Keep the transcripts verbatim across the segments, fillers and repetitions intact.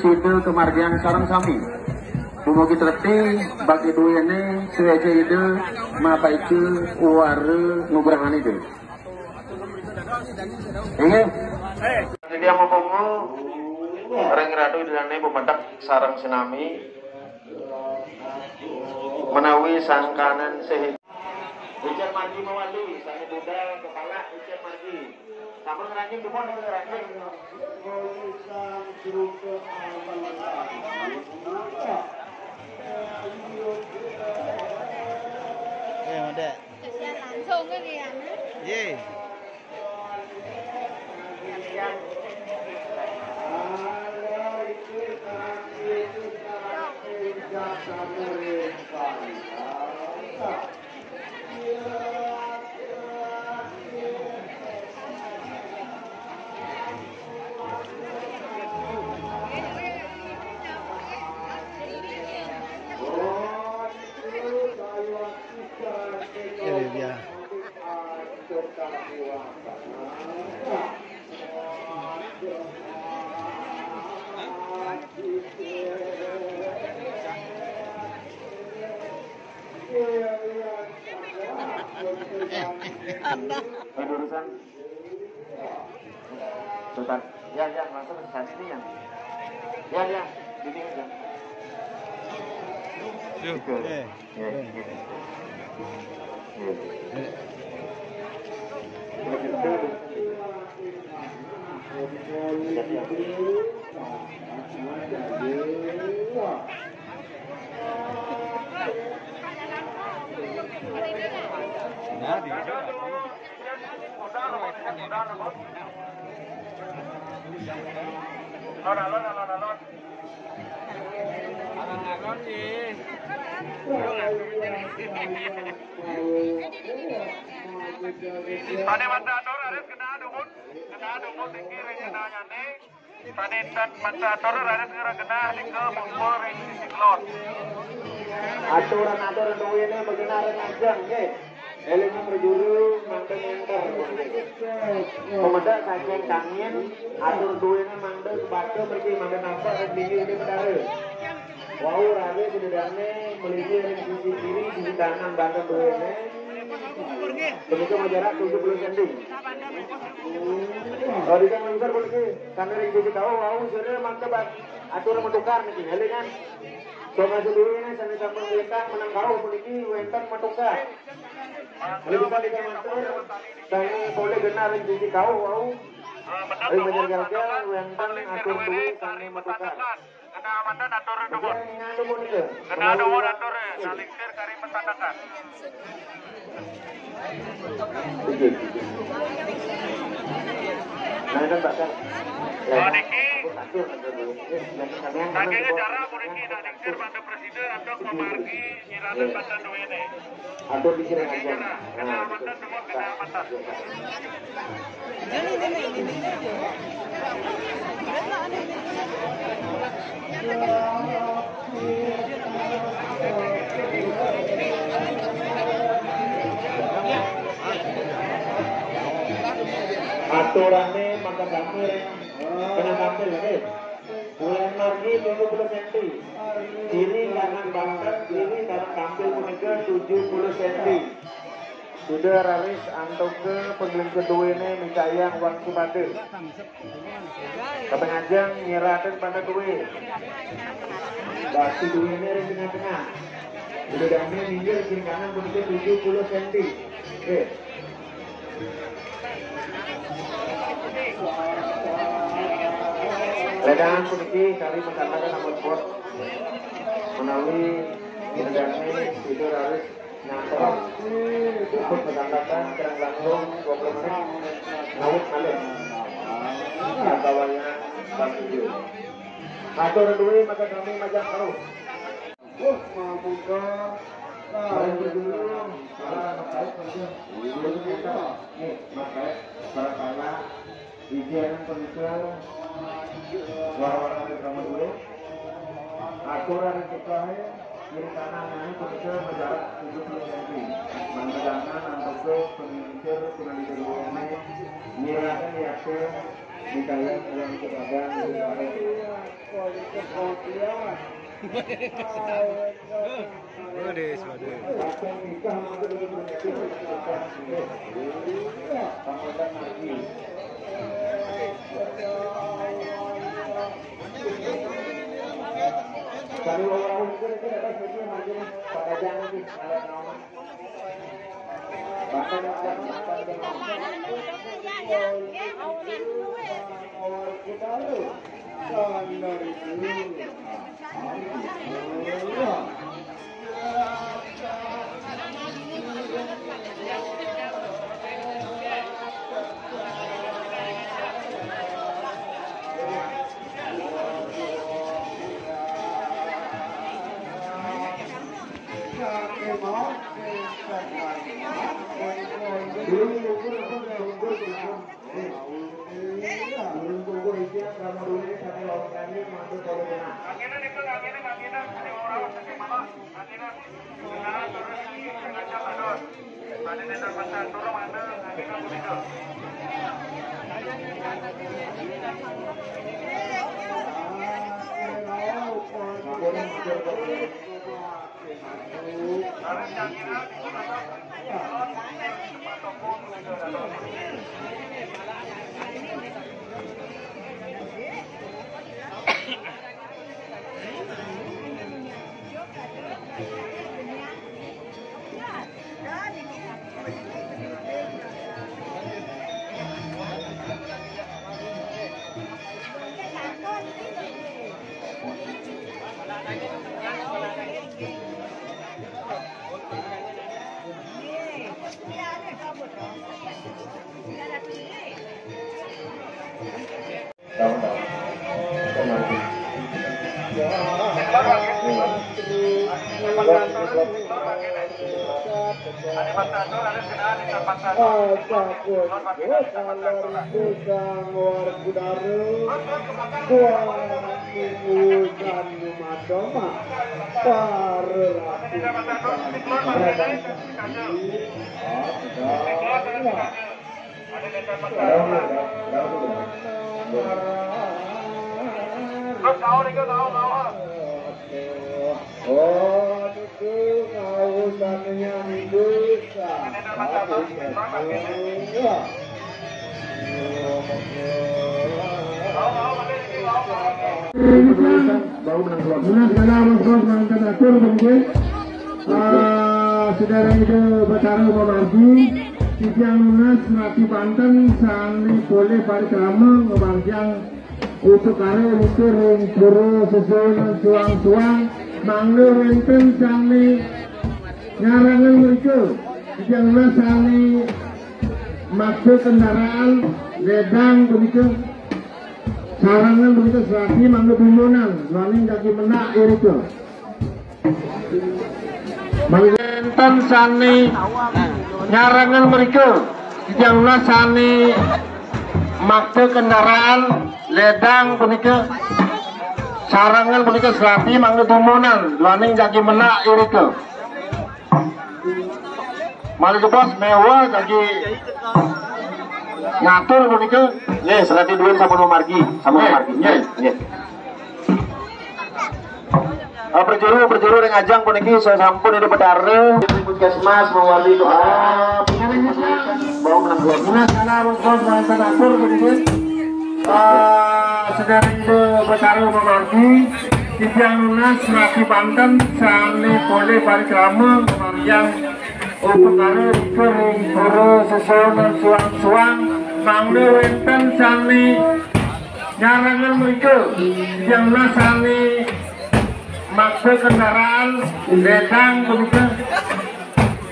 Sida kemargiang sareng sami. Dumugi trekti bakti duwene suwece Ida mapaica wara nugrahan Ida. Inggih. Jadi yang mau ring ratu idane pemedek sareng sinami menawi sangkanan sih. Icen margi mawali, sane budal kepala icen margi. Sampun ngeranjing, sampun ngeranjing. Eh, ada. Kasihan langsung kan ya. Ye. Ini dia. Ada urusan. Sebentar. Ya, ya, langsung ke sana ini, ya. Ya, ya, ini aja. Yuk. Oke. Eh. Ya, ya. Ya. Nah, di Pada mata atur harus kena dukun, kena dukun tinggi rencana nyane. Panitan mata atur raris ngrah genah nika mumpul ring sisi kelod. Aturan-aturan duwene magenah ring ajeng, nggih. Eling prajuru mangda ngenter. Pamedek saking kangin, atur duwene mangda sebata mriki mangda nampak ring dingin ring bendara. Wau raris ida dane mligi ring sisi kiri, sisi kanan banten duwene. Punika majarak tujuh puluh senti. Oh, dika nglungsur puniki, sane ring sisi kauh wau sira mangke ba-, atur matukar niki, elingan. Songasa duwene sane sampun nglintang meneng kauh puniki wenten matukar. Elingan dika matur, sane polih genah ring sisi kauh wau. Ring Banjar Galgel wenten atur duwe sane matukar. Kena mandan atur dumun. Kena dumun atur, eh, nalingsir kari masandekan. Nah, ini bakal. Oh, niki. Saking jarak puniki, nalingsir pada presiden atau pemargi nyiranan pada duwene. Atur di sini aja. Nah, gitu. Aturane maka damir kena tampil, oke. Bulan margi tujuh puluh senti. Kiri kanan banten, kiri kanan tampil punika tujuh puluh senti. Suda raris antuk ke penggelem keduene micayang wangsu pada. Kaping ajeng nyeratin pada duwe. Batu duwene ring tengah-tengah. Suda dane minggir kiri kanan punika tujuh puluh senti. Oke. Ledangan puniki kari masandekan ampun pot. Menawi ida dane sida raris nyampur. Ampun masandekan kirang langkung dua puluh menit. Ngawit malih. Kawayang bagi. Atur duwe maka kami majak terus. Wah, mamuka. Nah, dulu. Nih, makanya para-para ijen punika wara-wara drama dulu. Aturan kita, ya, kiri kanan ini punika berjarak tujuh puluh senti. Mangga jangan antuk pengincer Nyerahkan ya ke di kalian orang kepada. Waduh, waduh. Kalau orang itu, itu apa sih, makin pada jangan nih, kalau mau. Nunas kana bos-bos manten atur mungkin. Eh, sedherek Ida Betara mamargi, titiang nunas serati banten sané polih parikrama ngamargiang upakara ring pura sesuhunan suang-suang, mangda wénten sané nyarangan mrika, titiang nunas sané makta kendaraan, ledang punika, sarangan punika serati mangda dumonan, duaning jagi mendak irika. Mangda wénten sané nyarangan mrika, titiang nunas sané makta kendaraan, ledang punika, sarangan punika serati mangda dumonan, duaning jagi mendak irika. Malih jebos méwa jagi ngatur punika. Nggih, serati duwin sampun mamargi, sampun mamargi. Nggih, nggih. Ah, prajuru, prajuru ring ajeng puniki sasampun Ida Betara, Puskesmas mawali doa. Bau menang dua. Nunas kana bos-bos manten atur puniki. Ah, sedherek Ida Betara mamargi, titiang nunas serati banten sané polih parikrama ngamargiang upakara ring pura sesuhunan suang-suang, mangda wénten sané nyarangan mrika, titiang nunas sané makta kendaraan, ledang punika,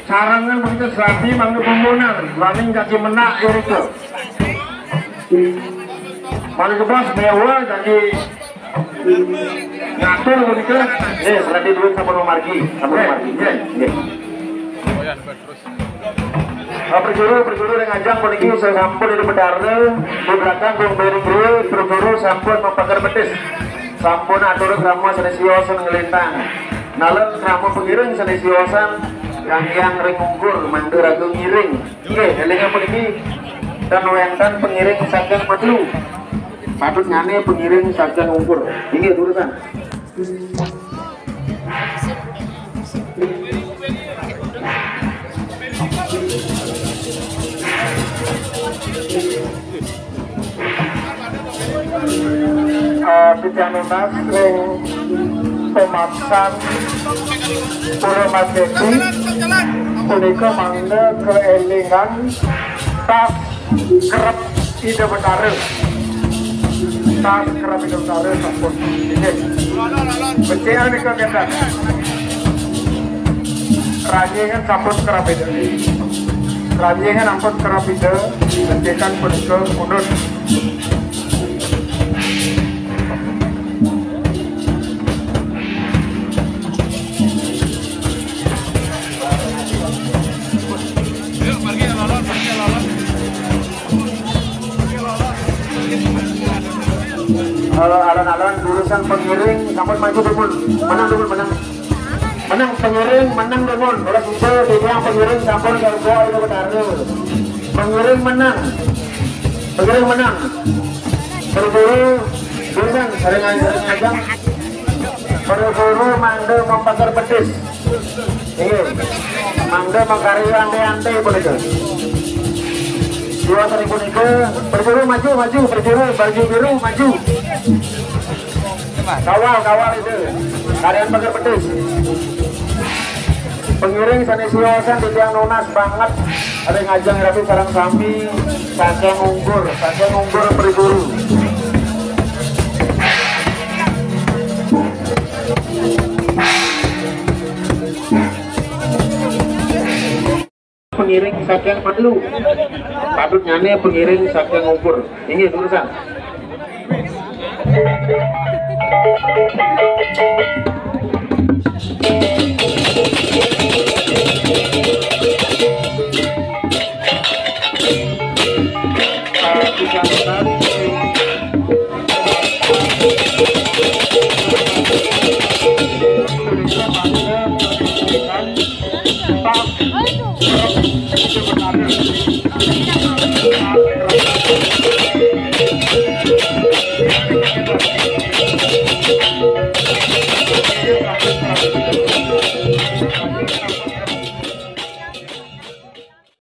sarangan punika serati mangda dumonan, duaning jagi mendak irika. Malih jebos méwa jagi ngatur punika. Nggih, serati duwin sampun mamargi, sampun mamargi. Nggih, nggih. Ah, prajuru, prajuru ring ajeng puniki sasampun Ida Betara, di belakang Gung Beri Gre, prajuru sampun mapaker betis. Sampun atur krama sané siosan nglintang. Nalika krama pangiring sané siosan Sang Hyang ring Ungkur, mangda raga ngiring. Inggih, élingang puniki, ten wénten pangiring saking Matlu. Patut nyané pangiring saking Ungkur. Inggih, durusang. Eh, titiang nunas ring pamaksan Pura Majeti punika mangda kaélingan tas kerep Ida Betara. Tas kerep Ida Betara sampun. Inggih. Becik nika kénten. Ranjingan sampun kerep Ida. Ranjingan ampun kerep Ida. Becikan punika pundut. Alon-alon durusang pangiring sampun maju dumun. Menang dumun, menang. Menang pangiring, menang dumun. Oleh kita, titiang pangiring sampun garwa Ida Betara. Pangiring menang. Pangiring menang. Buru-buru durusang, ring ajeng, ring ajeng. Buru-buru mangda mapager petis. Inggih. Mangda makarya anté-anté punika. Siwa sari punika, prajuru maju, maju, prajuru, baju biru maju. Kawal, kawal itu. Karyan pager petis. Pangiring sané siwasan titiang nunas banget. Ring ajeng rabi sareng sami saking Ungkur, saking Ungkur prajuru. Pangiring saking Matlu. Patut nyané pangiring saking Ungkur. Inggih, durusang.